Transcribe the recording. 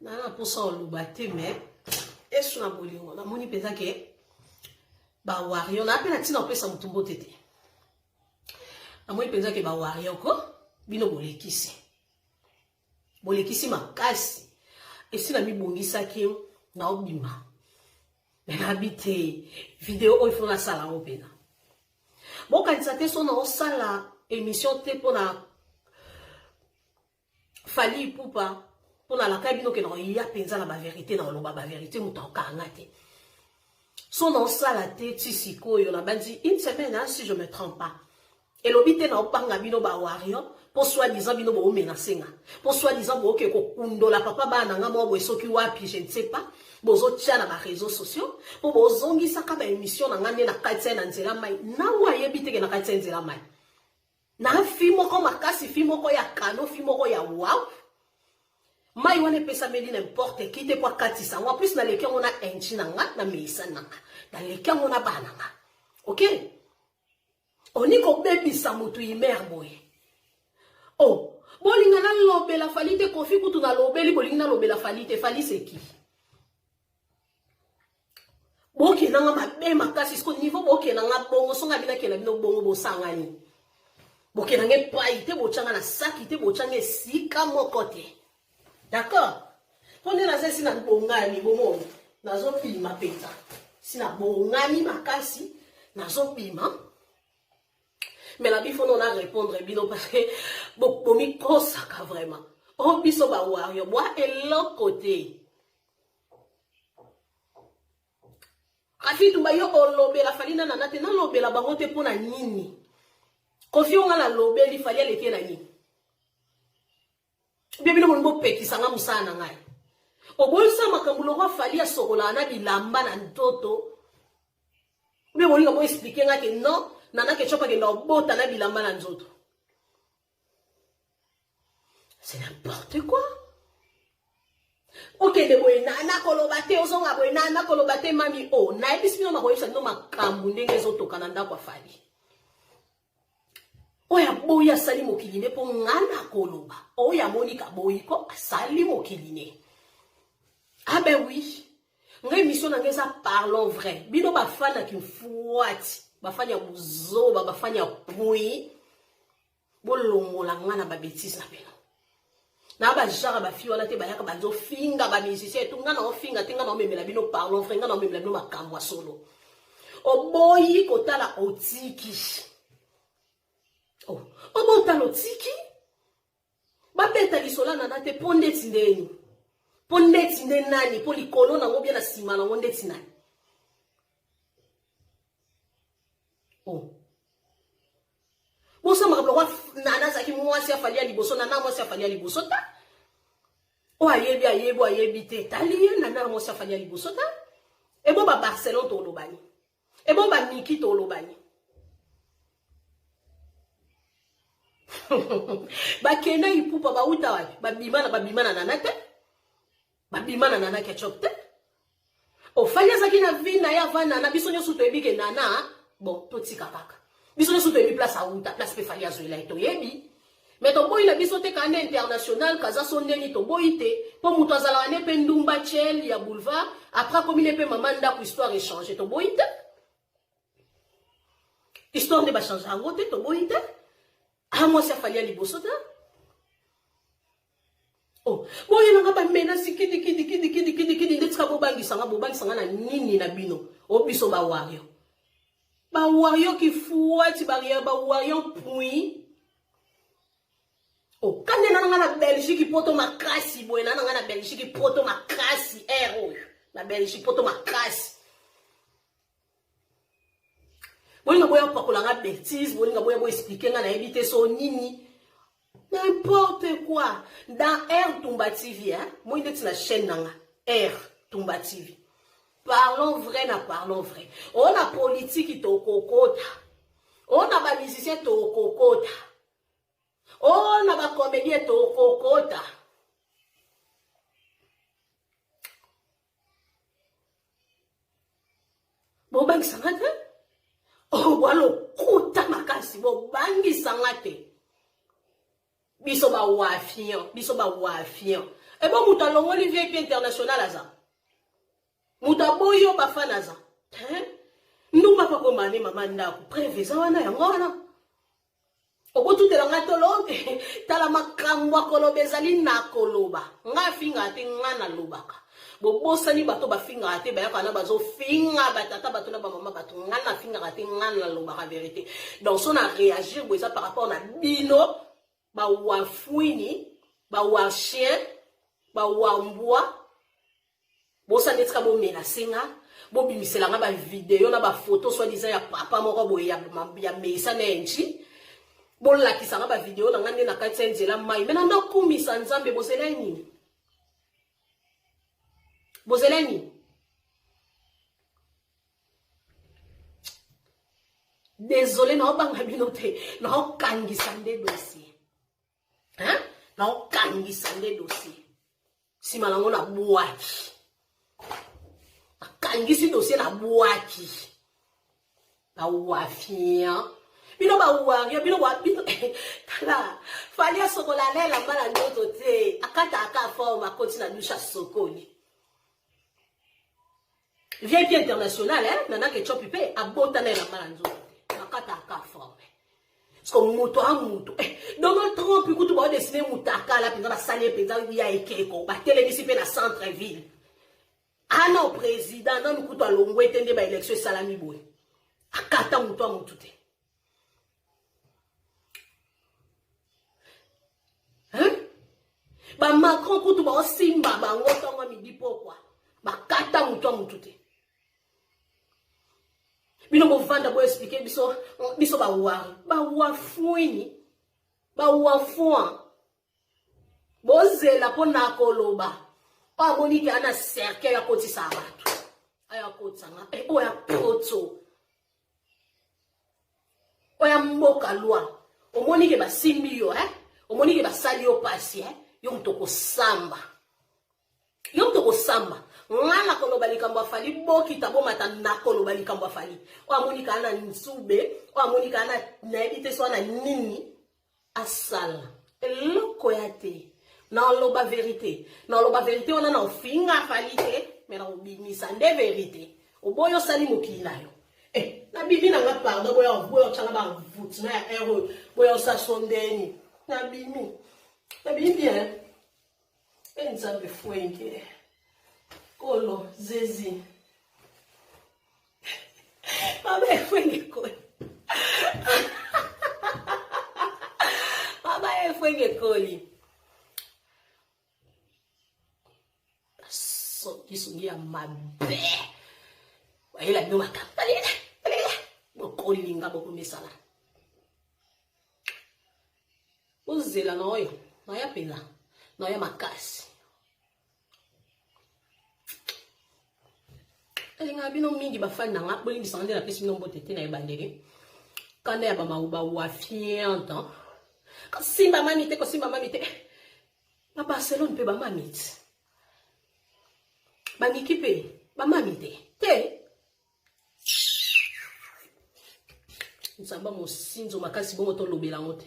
Na na posa oloba te mais esu na bolingo namoni mpenza ke ba warrior na pe na ntina kopesa motu mbote te. Namoni mpenza ke ba warrior ko bino bolekisi. Bolekisi makasi. Esi na mibongisaki na obima. Mais nabi te video oyo ifo nasala yango mpena. Bokanisa te so na osala émission te mpo na Fally Ipupa mpo nalaka bino ke nakoya mpenza na baverité na koloba baverité moto akokanga te so naosala te ti sikoyo nabandi une semaine hein, si je me trompe pas elobi te naopanga bino bawario mpo soi disant bino boomenase nga mpo soi disant booke kokundola papa bana na nga moko boye soki wapi je ne sais pas bozotia na bareseau sociaux mpo bozongisaka baémission na nga nde na kati ya na nzela mai nango ayebi teke na kati ya nzela mai na fi moko makasi fi moko ya kano fi moko ya wow mai wana epesameli n'importe qui te mpo akatisa yango en plus naleki yango na enchi na nga na meisa na nga naleki yango na bana na nga ok oni kobebisa motu imer boye o oh, bolinga nalobela fali te kofi kutu nalobeli bolingi nalobela fali te fali seki bokenda nga mabe makasi siko niveau bokenda nga bongo songa bino akenda bino bongo bosangani bokenda nga epai te botyanga na saki te botyanga esika moko te d'accord mpo nde naza esi nabongani bomoni nazobima mpenza si nabongani makasi nazobima mais na bifo no na répondre bino parce que bomikosaka vraiment o oh, biso bawario bwa eloko te Rafi Tumba yo olobela Fally na Nana te nalobela bango te mpo na nini? Koffi onga nalobeli Fally aleki na nini? Bie bino bolingi bopekisa nga mosala na ngai. Oboyisa makambo lokwa Fally asokolaka na bilamba na nzoto. Bie bolinga bo expliquer nga ke non Nana Ketchup akenda obota na bilamba na nzoto. C'est n'importe quoi. okende boye nana koloba te ozonga boye nana koloba te mami o oh, nayebisi bino nakoyebisa bino makambo ndenge ezotoka na ndako ya fali oyo aboyi asali mokili ne mpo nga nakoloba oyo amoni kaboyi ko asali mokili ne ah ben oui nga émission na nga eza parlons vrai bino bafani ya kimfuati bafani ya buzoba bafani ya pui bolongola nga na babetise na bino na bagenre bafi wana te bayaka bazofinga bamusicien etu nga na ofinga te nga na omemela bino parlons vrai nga na omemela bino makambo ya solo oboyi kotala otiki oh. obotala otiki babeta lisolo ya nana te mpo ndeti ndeni mpo ndeti nde nani mpo likolo nango bia na nsima nango ndeti nani oh. bosamaka biloko nana azalaki mwasi afali ya liboso nana mwasi afali ya liboso ta oyo ayebi ayebi oyo ayebi te etali ye nana mwasi afali ya liboso ta ebo ba barcelone tolobani ebo ba miki tolobani bakenda ipupa bauta wapi babima na babima na nana te babima na nana ketchup te ofali azalaki na vie na ye avant nana biso nyonso toyebi ke nana bon totika kaka biso nyonso toyebi place auta place mpe fali azwela ye toyebi me toboyi na biso te kanda international kaza so ndeni toboyi te mpo moto azalaka ne mpe ndumba chel ya boulevard après akomi ne mpe mama ndako histoire echange toboyi te histoire nde bachange yango te toboyi te a mwasi afali ya liboso te oh boyela nga bamenasi kidi kidi kidi kidi kidi kidi nde tika bobangisa nga bobangisa nga na nini na bino o biso bawario bawario kifuati bawario pui oh kande na nga na belgique poto makasi boye na nga na belgique poto makasi air oyo na belgique poto makasi bolinga boya kopakola nga betise bolinga boya boexplike nga nayebi te so nini n'importe quoi dans air tumba tv hein? moi ndeti na chaîne na nga air tumba tv parlons vrai na parlons vrai oyo na politiki tokokota oyo na bamusicien tokokota oyo na bacomédien tokokota bobangisa nga te oh, bwa lokuta makasi bobangisa nga te biso bawafian biso bawafian Ebo moto alongoli VIP international aza. Moto aboyi yo bafana aza. Hein? Ndumba pakoma ne mama ndako. Preuve eza wana yango wana. Okotutela nga tolo tala makambo ya koloba ezali na koloba. Nga afingaka te nga nalobaka. Bobosani bato bafingaka te bayaka na bazofinga batata bato na bamama bato. Nga nafingaka te nga nalobaka verite. Donc so na réagir bo eza par rapport na bino ba wafuini, ba wa chien, ba wa mbwa. Bosa neti ka bo menacer nga, bo bimisela nga ba video na ba photo soit disant ya papa moko boye ya, ya Meissa na Enchi. Bolakisa nga ba video na nga nde na kati ya nzela mai. Mais na ndakumisa Nzambe bozela nini? Bozela nini? Désolé na obanga bino te, na okangisa nde dossier. Hein? Na okangisa nde dossier. Sima nango na bwaki. Nakangisi dossier na bwaki. Ba wafian. Bino ba wario, bino wa bino tala. Fally asokola na elamba na nzoto te. Akata aka forme akoti na douche asokoli. VIP international eh, Nana Ketchup pe abota na elamba na nzoto te. Akata aka forme. Parce que moto a moto. Eh, Donald Trump kutu ba dessiner mutakala penza basali penza ya ekeko, batelemisi pe na centre ville. Ah non président nanu kutu alongwe te nde ba élection esalami boye. Akata moto a moto te. Hein? Ba Macron kutu ba osimba bango tongo midi pokwa. Bakata moto a moto te. Bino bovanda bo expliquer biso biso ba wari, ba wafuini, ba wafuan. Bozela mpo na koloba. Oyo amoni ke ana cercueil akotisa bato. Ayo akotisa nga. Eh, oyo ya poto. Oyo ya mboka loi. Omoni ke basimbi yo, eh? Omoni ke basali yo pasi, eh? Yo moto okosamba. Yo moto okosamba. Nga nakoloba likambo ya Fally, bokita bomata nakoloba likambo ya Fally. Oyo amoni ka na nzube, oyo amoni ka na nayebi te so na nini asala. Eloko ya te. Naloba verite. Naloba verite wana na ofinga Fally te, mais na obimisa nde verite. Oboyi osali mokili na yo. Eh, nabimi na nga pardon, boya boya otshanga ba envoûtement ya heure oyo, boya osaso ndeni. Nabimi. Nabimi bien. E Nzambe fuenge. Kolo zezi. Mama efuenge koli. Mama efuenge koli. Songi songi ya mabe. Bayela bino makambo. Bokolinga bokomesana. Ozela na oyo naya mpenza naya makasi. Nalingaka bino mingi bafani na nga, bolimbisanga nde napesi bino mbote te na ebandeli. Kanda ya bamauba wafiante. Kosimba mami te, kosimba mami te. Ba Barcelone mpe bamami te. Baniki mpe bamami te. Te. Nzamba mosinzo makasi bongo tolobela yango te.